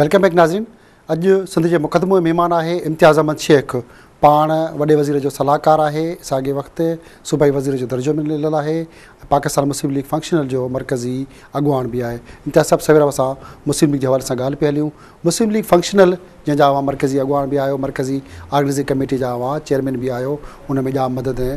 Welcome back ناظرين اڄ سنڌ جي مقدمو ۾ مهمان آهي امتياز احمد شيخ پاڻ وڏي وزير جو صلاحڪار آهي ساڳي وقت صوبائي وزير جو درجو مليل آهي ۽ پاڪستان مسلم ليگ فنڪشنل جو مرڪزي اڳواڻ به آهي امتياز صاحب سوير اسان مسلم ليگ جي حوالي سان ڳالهه پئي هليون مسلم ليگ فنڪشنل جنهن جا اوهان مرڪزي اڳواڻ به آهيو، مرڪزي آرگنائيزنگ ڪميٽي جا اوهان چيئرمين به آهيو، ان ۾ ڄام مدد ۽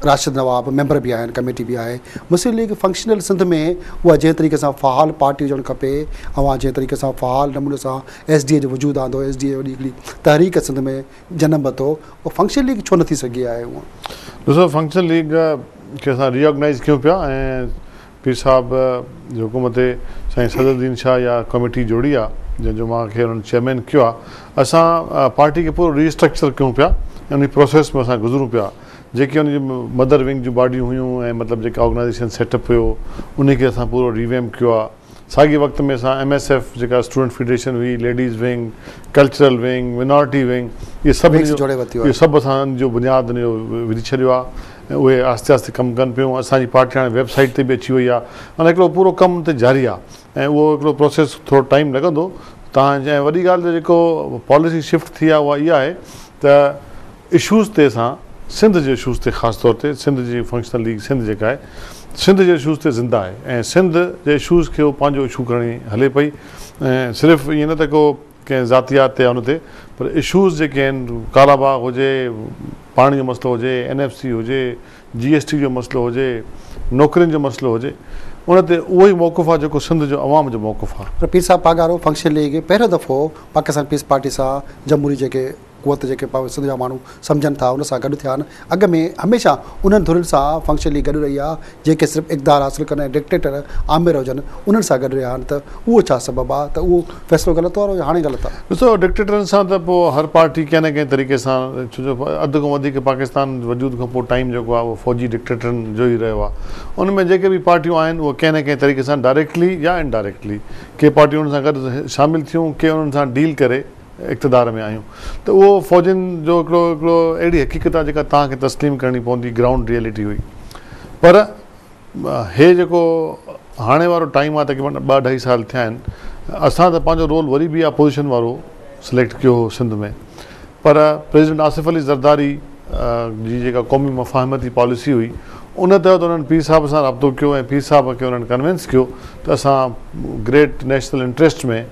راشد نواب ميمبر به آهن، ڪميٽي به آهي. مسلم ليگ فنڪشنل سنڌ ۾ اها جنهن طريقي سان فعال پارٽي هجڻ کپي، اوهان جنهن طريقي سان فعال نموني سان ايس ڊي اي جو وجود آندو، ايس ڊي اي وڏي هڪڙي تحريڪ سنڌ ۾ جنم ورتو، اها فنڪشنل ليگ ڇو نه ٿي سگهي آهي هونء؟ ڏسو فنڪشنل ليگ کي اسان ري آرگنائيز ڪيون پيا ۽ پير صاحب جي حڪم تي سائين صدر الدين شاهه اها ڪميٽي جوڙي آ جنهن جو مان کي انهن چيئرمين ڪيو آ اسان پارٽي کي پورو ري اسٽرڪچر ڪيون پيا ۽ انهي پروسيس ۾ اسان گذرون پيا جيڪي ان جي مدر ونگ جون باڊيون هيون ۽ مطلب جيڪا آرگنائيزيشن سيٽ اپ هيو انهي کي اسان پورو ري ويمپ ڪيو آ ساڳي وقت ۾ اسان ايم ايس ايف جيڪا اسٽوڊنٽ فيڊريشن هئي ladies wing cultural wing minority wing اهي سڀ اهي سڀ اسان ان جو بنياد ان جو وجهي ڇڏيو آ ۽ اهي آهستي آهستي ڪم ڪن پيون اسان جي پارٽي هاڻي ويب سائيٽ تي به اچي وئي آهي معنيٰ هڪڙو پورو ڪم ان تي جاري آهي ۽ اهو هڪڙو پروسيس ٿورو ٽائيم لڳندو تان ۽ وڏي ڳالهه ته جيڪو پاليسي شفٽ ٿي آهي اها اها آهي ته اشوز تي اسان سنڌ جي اشوز تي خاص طور تي سنڌ جي فنڪشنل ليگ سنڌ جيڪا آهي سنڌ جي اشوز تي زنده آهي ۽ سنڌ جي اشوز کي هو پنهنجو اشو کڻي هلي پئي ۽ صرف ائين نه ته ڪو ڪنهن ذاتيات تي يا ان تي پر اشوز جيڪي آهن ڪالا باغ هجي، پاڻي جو مسئلو هجي، اين ايف سي هجي، جي ايس ٽي جو مسئلو هجي، نوڪرين جو مسئلو هجي ان تي اهو ئي موقف آهي جيڪو سنڌ جو عوام جو موقف آهي. پر پير صاحب پاڳارو فنڪشن ليگ پهريون دفعو پاڪستان پيپلز پارٽي سان جمهوري جيڪي قوت جيڪي سنڌ جا ماڻهو سمجهن ٿا ان سان گڏ ٿيا آهن اڳ ۾ هميشه انهن ڌرين سان فنڪشن ليگ گڏ رهي آهي جيڪي صرف اقتدار حاصل ڪن ۽ ڊڪٽيٽر آمر هجن انهن سان گڏ رهيا آهن ته اهو ڇا سبب آهي ته اهو فيصلو غلط وارو يا هاڻي غلط آهي؟ ڏسو ڊڪٽيٽرن سان ته پوء هر پارٽي ڪنهن نه ڪنهن طريقي سان ڇو جو اڌ کان وڌيڪ پاڪستان وجود کان پوء ٽائيم جيڪو آهي اهو فوجي ڊڪٽيٽرن جو ئي رهيو آهي ان ۾ جيڪي به پارٽيون آهن اهي ڪنهن نه ڪنهن طريقي سان ڊائريڪٽلي يا انڊائريڪٽلي ڪي پارٽيون انهن سان گڏ شامل ٿيون ڪي انهن سان ڊيل ڪري اقتدار ۾ آيون ته اهو فوجين جو هڪڙو هڪڙو اهڙي حقيقت آهي جيڪا توهان کي تسليم ڪرڻي پوندي گرائونڊ ريئلٽي هئي پر هي جيڪو هاڻي وارو ٽائيم آهي تقريبن ٻه اڍائي سال ٿيا آهن اسان ته پنهنجو رول وري به اپوزيشن وارو سليڪٽ ڪيو هو سنڌ ۾ پر پريزيڊنٽ آصف علي زرداري جي جيڪا قومي مفاهمتي پاليسي هئي ان تحت انهن پير صاحب سان رابطو ڪيو ۽ پير صاحب کي انهن ڪنوينس ڪيو ته اسان گريٽ نيشنل انٽريسٽ ۾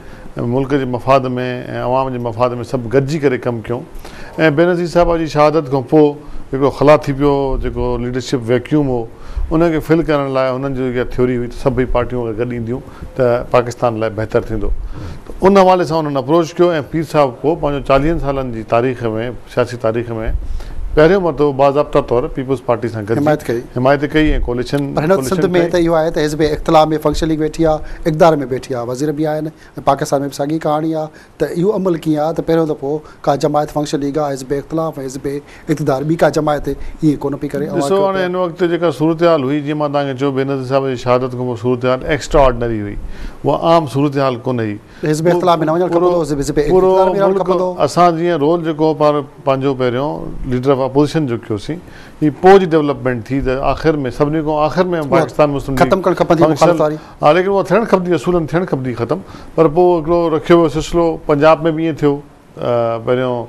ملڪ جي مفاد ۾ ۽ عوام جي مفاد ۾ سڀ گڏجي ڪري ڪم ڪيون ۽ بينظير صاحبه جي شهادت کان پوء هڪڙو خلا ٿي پيو جيڪو ليڊرشپ ويڪيوم هو ان کي فل ڪرڻ لاء هنن جو اها ٿيوري هئي ته سڀئي پارٽيون اگر گڏ اينديون ته پاڪستان لاء بهتر ٿيندو ته ان حوالي سان انهن اپروچ ڪيو ۽ پير صاحب پوء پنهنجو چاليهن سالن جي تاريخ ۾ سياسي تاريخ ۾ پهريون مرتبو باضابطه طور پيپلز پارٽي سان گڏجي حمايت ڪئي ۽ ڪوليشن پر هن وقت سنڌ ۾ ته اهو آهي ته حزب اختلاف ۾ فنڪشن ليگ ويٺي آهي، اقتدار ۾ ويٺي آهي، وزير به آهن ۽ پاڪستان ۾ به ساڳي ڪهاڻي آهي ته اهو عمل ڪيئن آهي ته پهريون دفعو ڪا جماعت فنڪشن ليگ آهي، حزب اختلاف ۽ حزب اقتدار ٻي ڪا جماعت ائين ڪونه پئي ڪري. اوهان ڏسو ڪيو هاڻي پيا. هن وقت جيڪا صورتحال هئي جيئن مان توهان کي چيو بينظير صاحب جي شهادت کان پوء صورتحال ايڪسٽرا آرڊنري هئي اها عام صورتحال ڪونه هئي. حزب اختلاف ۾ نه وڃڻ کپندو هو، حزب اقتدار ۾ رهڻ کپندو هو. اسان جيئن رول جيڪو پنهنجو پهريون ليڊر آف اپوزيشن جو ڪيوسين، هي پوء جي ڊولپمينٽ ٿي ته آخر ۾ سڀني کان آخر ۾ پاڪستان مسلم ليگ ختم ڪرڻ کپندي مخالفت واري. ها ليڪن اها ٿيڻ کپندي اصولن ٿيڻ کپندي ختم پر پوء هڪڙو رکيو ويو سلسلو پنجاب ۾ به ائين ٿيو. پهريون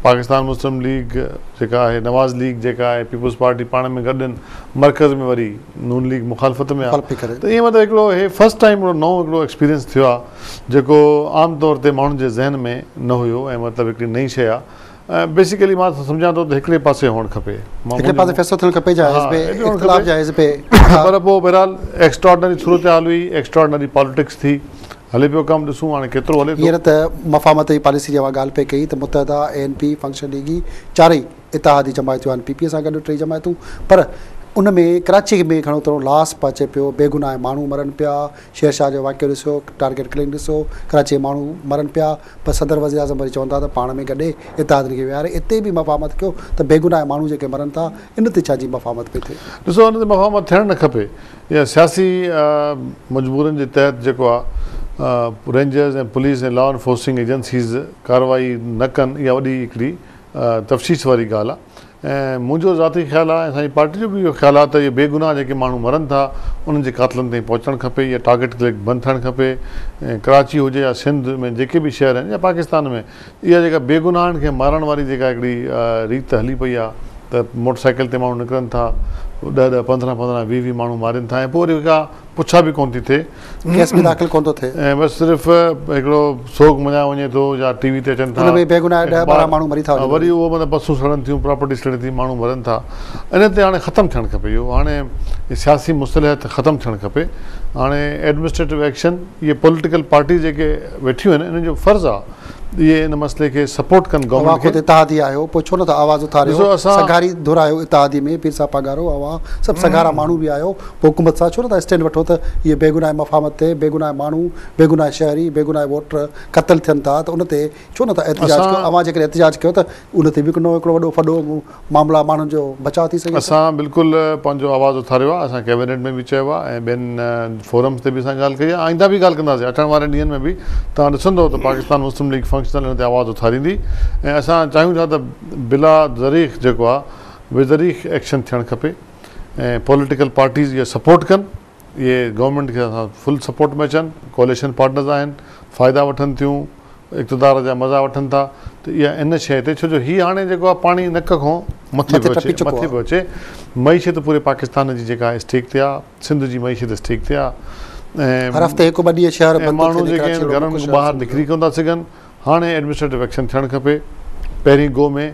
پاڪستان مسلم ليگ جيڪا آهي نواز ليگ جيڪا آهي پيپلز پارٽي پاڻ ۾ گڏ آهن مرڪز ۾ وري نون ليگ مخالفت ۾ آهي ته ائين مطلب هڪڙو هي فرسٽ ٽائيم هڪڙو نئون هڪڙو ايڪسپيرينس ٿيو آهي جيڪو عام طور تي ماڻهن جي ذهن ۾ نه هيو ۽ مطلب هڪڙي نئين شيء آهي ۽ بيسيڪلي مان سمجهان ٿو ته هڪڙي پاسي هئڻ کپي هڪڙي پاسي فيصلو ٿيڻ کپي جا حزب اختلاف جا حزب پر پوء بهرحال ايڪسٽراڊنري صورتحال هئي ايڪسٽراڊنري پاليٽڪس ٿي هلي پيو ڪم ڏسون هاڻي ڪيترو هلي ٿو. هينئر ته مفاهمت جي پاليسي جي اوهان ڳالهه پئي ڪئي ته متحده، اي اين پي، فنڪشنل ليگي چارئي اتحادي جماعتون آهن پي پي سان گڏ ٽئي جماعتون پر ان ۾ ڪراچي ۾ گهڻو تڻو لاس پهچي پيو بيگناهه ماڻهو مرن پيا شير شاهه جو واقعو ڏسو ٽارگيٽ ڪلنگ ڏسو ڪراچي ۾ ماڻهو مرن پيا پر صدر وزيراعظم وري چون ٿا ته پاڻ ۾ گڏي اتحادين کي ويهاري اتي به مفاهمت ڪيو ته بيگناهه ماڻهو جيڪي مرن ٿا ان تي ڇا جي مفاهمت پئي ٿئي. ڏسو ان تي مفاهمت ٿيڻ نه کپي. يا سياسي مجبورين جي تحت جيڪو آ rangers ۽ police ۽ law enforcing agencies ڪارروائي نه ڪن اها وڏي هڪڙي تفشيش واري ڳالهه آ ۽ منهنجو ذاتي خيال آهي ۽ اسان جي پارٽي جو به اهو خيال آهي ته اهي بيگناهه جيڪي ماڻهو مرن ٿا انهن جي قاتلن تائين پهچڻ کپي اها ٽارگيٽ ڪلنگ بند ٿيڻ کپي ۽ ڪراچي هجي يا سنڌ ۾ جيڪي به شهر آهن يا پاڪستان ۾ اها جيڪا بيگناهن کي مارڻ واري جيڪا هڪڙي ريت هلي پئي آهي ته موٽر سائيڪل تي ماڻهو نڪرن ٿا ڏهه ڏهه پندرهن پندرهن ويهه ويهه ماڻهو مارين ٿا ۽ پوء وري ڪا پڇا به ڪونه ٿي ٿئي. ڪيس به داخل ڪونه ٿو ٿئي. ۽ بس صرف هڪڙو سوڳ مڃايو وڃي ٿو يا ٽي وي تي اچن ٿا. ان ۾ بيگناهه ڏهه ٻارهن ماڻهو مري ٿا وڃن. وري اهو مطلب بسون سڙن ٿيون، پراپرٽي سڙي ٿي، ماڻهو مرن ٿا. ان تي هاڻي ختم ٿيڻ کپي اهو. هاڻي سياسي مصلحت ختم ٿيڻ کپي. هاڻي ايڊمنسٽريٽو ايڪشن اهي پوليٽيڪل پارٽيز جيڪي ويٺيون آهن انهن جو فرض آهي اهي ان مسئلي کي سپورٽ ڪن اوهان گورنمينٽ کي. خود اتحادي آهيو پوء ڇو نٿا آواز اٿاريو ڏسو اسان. سگهاري ڌر آهيو اتحادي ۾ پير صاحب پاڳارو اوهان سڀ سگهارا ماڻهو به آهيو پوء حڪومت سان ڇو نٿا اسٽينڊ وٺو ته اهي بيگناهه مفاهمت تي بيگناهه ماڻهو بيگناهه شهري بيگناهه ووٽر قتل ٿين ٿا ته ان تي ڇو نٿا احتجاج ڪيو اسان. اوهان جيڪڏهن احتجاج ڪيو ته ان تي به هڪ نئون هڪڙو وڏو ڦڏو معاملا ماڻهن جو بچاء ٿي سگهي ٿو. اسان بلڪل پنهنجو آواز اٿاريو آهي، اسان ڪيبينيٽ ۾ به چيو آهي ۽ ٻين فورمز تي به اسان ڳالهه ڪئي آهي، آئنده به ڳالهه ڪنداسين، اچڻ وارن ڏينهن ۾ به توهان ڏسندو ته پاڪستان مسلم ليگ فنڪشنل ان تي آواز اٿاريندي ۽ اسان چاهيون ٿا ته بلا دريغ جيڪو آهي بي دريغ ايڪشن ٿيڻ کپي ۽ پوليٽيڪل پارٽيز اهو سپورٽ ڪن، اهي گورنمينٽ کي اسان فل سپورٽ ۾ اچن، ڪوئليشن پارٽنرز آهن، فائدا وٺن ٿيون. اقتدار جا مزا وٺن ٿا ته اها ان شيء تي ڇو جو هي هاڻي جيڪو آهي پاڻي نڪ کان مٿي پيو اچي مٿي پيو اچي معيشت پوري پاڪستان جي جيڪا اسٽيڪ تي آهي سنڌ جي معيشت اسٽيڪ تي آهي ۽ هر هفتي هڪ ٻه ڏينهن شهر بند ماڻهو جيڪي آهن گهرن کان ٻاهر نڪري ڪونه ٿا سگهن هاڻي ايڊمنسٽريٽو ايڪشن ٿيڻ کپي پهرين گو ۾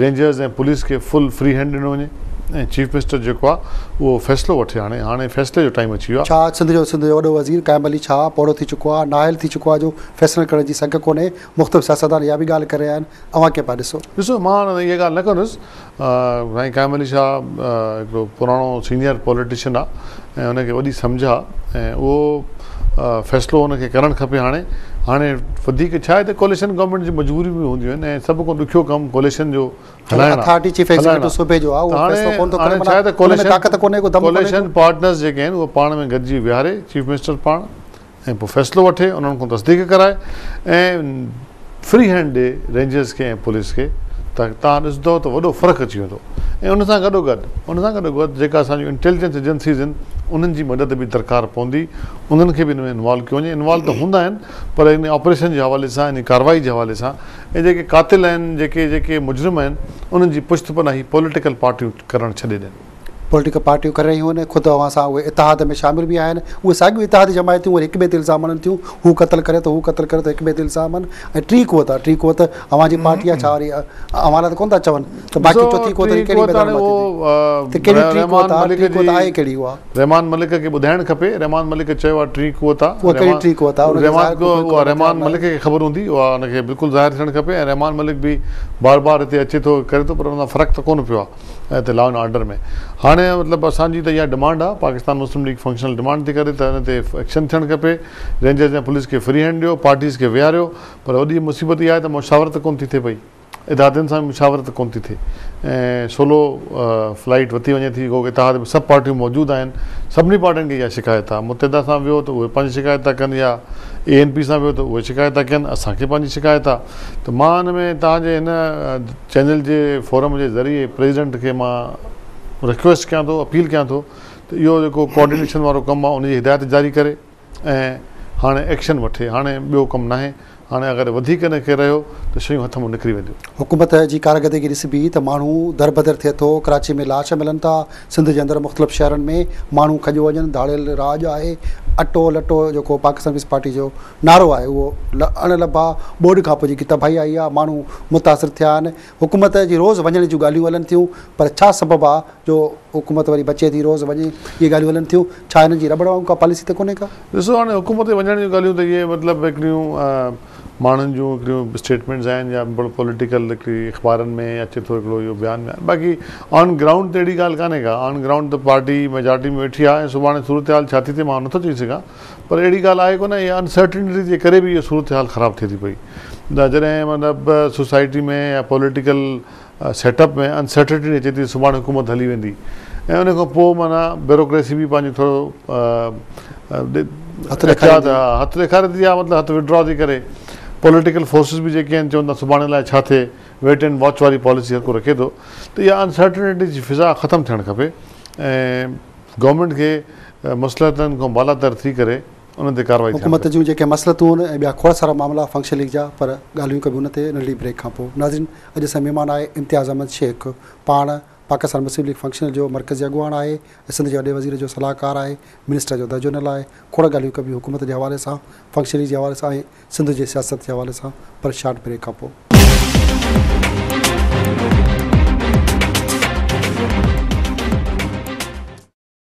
رينجرز ۽ پوليس کي فل فري هينڊ ڏنو وڃي ۽ چيف منسٽر جيڪو آ اهو فيصلو وٺي هاڻي هاڻي فيصلي جو ٽائيم اچي ويو آ. ڇا سنڌ جو سنڌ جو وڏو وزير قائم علي شاهه پوڙهو ٿي چڪو آ نااهل ٿي چڪو آ جو فيصلن ڪرڻ جي سگهه ڪونهي مختلف سياستدان اها به ڳالهه ڪري رهيا آهن اوهان ڪيئن پيا ڏسو. ڏسو مان اها ڳالهه نه ڪندس سائين قائم علي شاهه هڪڙو پراڻو سينيئر پوليٽيشن آ ۽ ان کي وڏي سمجهه آ ۽ اهو فيصلو ان کي ڪرڻ کپي هاڻي هاڻي وڌيڪ ڇا آهي ته ڪوئليشن گورنمينٽ جون مجبوريون به هونديون آهن ۽ سڀ کان ڏکيو ڪم ڪوئليشن جو هلائڻ آ اٿارٽي چيف ايگزيڪيوٽو صوبي جو آ اهو فيصلو ڪونه ٿو ڪري معنيٰ ان ۾ طاقت ڪونهي ڪو دم ڪونهي ڪوئليشن پارٽنرز جيڪي آهن اهي پاڻ ۾ گڏجي ويهاري چيف منسٽر پاڻ ۽ پوء فيصلو وٺي انهن کان تصديق ڪرائي ۽ فري هينڊ ڏي رينجرز کي ۽ پوليس کي ته توهان ڏسندؤ ته وڏو فرق اچي ويندو ۽ ان سان گڏو گڏ ان سان گڏو گڏ جيڪا اسان جون انٽيليجنس ايجنسيز آهن انهن جي مدد به درڪار پوندي انهن کي به ان ۾ انوالو ڪيو وڃي انوالو ته هوندا آهن پر ان آپريشن جي حوالي سان ان ڪارروائي جي حوالي سان ۽ جيڪي قاتل آهن جيڪي جيڪي مجرم آهن انهن جي پشت پناهي پوليٽيڪل پارٽيون ڪرڻ ڇڏي ڏين. پوليٽيڪل پارٽيون ڪري رهيون آهن خود اوهان سان اهي اتحاد ۾ شامل به آهن اهي ساڳيون اتحادي جماعتون وري هڪ ٻئي تي الزام هڻن ٿيون هو قتل ڪري ٿو هو قتل ڪري ٿو هڪ ٻئي تي الزام آهن ۽ ٽين قوت آهي ٽين قوت اوهان جي پارٽي آهي ڇا وري اوهان لاء ته ڪونه ٿا چون ته باقي چوٿين قوت وري ڪهڙي ميدان مان ٿيندي ته ڪهڙي ٽين قوت آهي ٽين قوت آهي ڪهڙي اها رحمان ملڪ کي ٻڌائڻ کپي رحمان ملڪ چيو آهي ٽين قوت آهي اها ڪهڙي ٽين قوت آهي اها رحمان ملڪ کي خبر هوندي اها ان کي بلڪل ظاهر ٿيڻ کپي ۽ رحمان ملڪ به بار بار هتي اچي ٿو ڪري ٿو پر ان سان فرق ته ڪونه پيو آهي هتي لا اينڊ آرڊر ۾ هاڻي مطلب اسان جي ته اها ڊمانڊ آهي Pakistan Muslim league functional demand ٿي ڪري ته ان تي ايڪشن ٿيڻ کپي رينجرز ۽ پوليس کي فري هينڊ ڏيو پارٽيز کي ويهاريو پر وڏي مصيبت اها آهي ته مشاورت ڪونه ٿي ٿئي پئي اتحادين سان به مشاورت ڪونه ٿي ٿئي ۽ سولو فلائيٽ وتي وڃي ٿي گو اتحاد ۾ سڀ پارٽيون موجود آهن سڀني پارٽين کي اها شڪايت آهي متحده سان ويو ته اهي پنهنجي شڪايت ٿا ڪن يا اي اين پي سان ويو ته اهي شڪايت ٿا ڪن اسان کي پنهنجي شڪايت آهي ته مان ان ۾ توهان جي هن چينل جي فورم جي ذريعي پريزيڊنٽ کي مان رڪويسٽ ڪيان ٿو اپيل ڪيان ٿو ته اهو جيڪو ڪوآرڊينيشن وارو ڪم آهي ان جي هدايت جاري ڪري ۽ هاڻي ايڪشن وٺي هاڻي ٻيو ڪم ناهي هاڻي اگر وڌيڪ ان کي رهيو ته شيون هٿ مان نڪري وينديون. حڪومت جي ڪارڪردگي ڏسبي ته ماڻهو دربدر ٿئي ٿو، ڪراچي ۾ لاش ملن ٿا، سنڌ جي اندر مختلف شهرن ۾ ماڻهو کڄيو وڃن، ڌاڙيل راڄ آهي، اٽو لٽو جيڪو پاڪستان پيپلز پارٽي جو نعرو آهي اهو اڻ لڀ آ، ٻوڏ کان پوء جيڪي تباهي آئي آ، ماڻهو متاثر ٿيا آهن، حڪومت جي روز وڃڻ جون ڳالهيون هلن ٿيون پر ڇا سبب آ جو حڪومت وري بچي ٿي روز وڃي اهي ڳالهيون هلن ٿيون، ڇا هنن جي رٻڙ وانگر ڪا پاليسي ته ڪونهي ڪا؟ ڏسو هاڻي حڪومت جي وڃڻ جون ڳالهيون ته اهي مطلب هڪڙيون ماڻهن جون هڪڙيون اسٽيٽمينٽس آهن يا پوليٽيڪل هڪڙي اخبارن ۾ اچي ٿو هڪڙو اهو بيان ويان باقي آن گرائونڊ ته اهڙي ڳالهه ڪانهي ڪا آن گرائونڊ ته پارٽي ميجارٽي ۾ ويٺي آهي ۽ سڀاڻي صورتحال ڇا ٿي ٿئي مان نٿو چئي سگهان پر اهڙي ڳالهه آهي ڪونه اها انسرٽنٽي جي ڪري به اها صورتحال خراب ٿئي ٿي پئي جڏهن مطلب سوسائٽي ۾ يا پوليٽيڪل سيٽ اپ ۾ انسرٽنٽي اچي ٿي سڀاڻي حڪومت هلي ويندي ۽ ان کان پوء معنيٰ بيوروڪريسي به پنهنجو ٿورو هٿ ڏيکاري هٿ ڏيکاري ٿي يا مطلب هٿ وڊرا ٿي ڪري پوليٽيڪل فورسز به جيڪي آهن چون ٿا سڀاڻي الائي ڇا ٿئي، ويٽ اينڊ واچ واري پاليسي هر ڪو رکي ٿو ته اها انسرٽنٽي جي فضا ختم ٿيڻ کپي ۽ گورنمينٽ کي مصلحتن کان بالاتر ٿي ڪري انهن تي ڪارروائي ٿيڻ حڪومت کپي. جون جيڪي مصلحتون آهن ۽ ٻيا کوڙ سارا معاملا فنڪشنل ليگ جا پر ڳالهيون ڪبيون ان تي ننڍڙي بريڪ کان پوء. ناظرين اڄ اسان جو مهمان آهي امتياز احمد شيخ پاڻ پاڪستان مسلم ليگ فنڪشنل جو مرڪزي اڳواڻ آهي ۽ سنڌ جي وڏي وزير جو صلاحڪار آهي منسٽر جو درجو ڏنل آهي کوڙ ڳالهيون ڪبيون حڪومت جي حوالي سان فنڪشنل ليگ جي حوالي سان ۽ سنڌ جي سياست جي حوالي سان پر شارٽ بريڪ کان پوء.